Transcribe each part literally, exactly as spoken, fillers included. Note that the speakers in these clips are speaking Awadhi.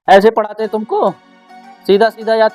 ऐसे पढ़ाते तुमको, सीधा सीधा याद।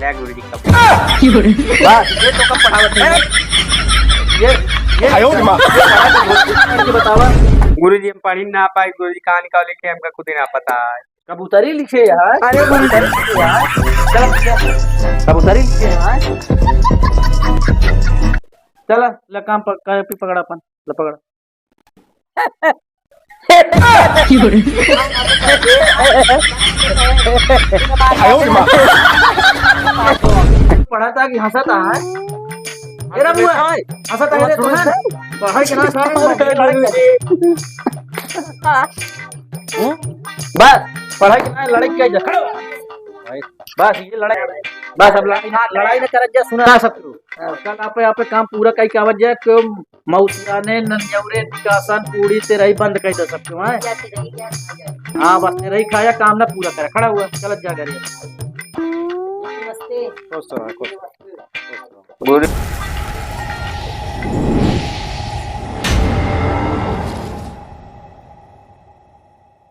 ले गुरुजी कब। बस, ये तो कब पढ़ावत है? ये, ये आयो रे माँ। ये बतावा। गुरुजी, हम पढ़ी ना पाए, गुरुजी कहाँ निकाले के हमका खुद ही ना पता है। कबूतरी लिखे यार। अरे गुरुजी, लिखे यार। चल, चल। कबूतरी लिखे यार। चला, ले काम प-, कापी पकड़ा अपन, ले पकड़। पढ़ा था कि हंसा था, हैं? ए रमुआ, हंसा था, ए रे, तू है? पढ़ाई के ना सारे। बस, पढ़ाई के ना, लड़ाई किया जा। खड़ा हो। बस, ये लड़ाई, बस अब लड़ाई ना, लड़ाई ना करत जा, सुना शत्रु। कल आपे, आपे काम पूरा कई के आवत जा, क्यों मौसिया ने ननियौरे निकासन पूड़ी तेरही बंद कई दे सब क्यों, हैं? हाँ, बस तेरही खाया, काम ना पूरा करे। खड़ा हुआ, चलत जा घरे। नमस्ते। खुश रहो, खुश रहो। गुरु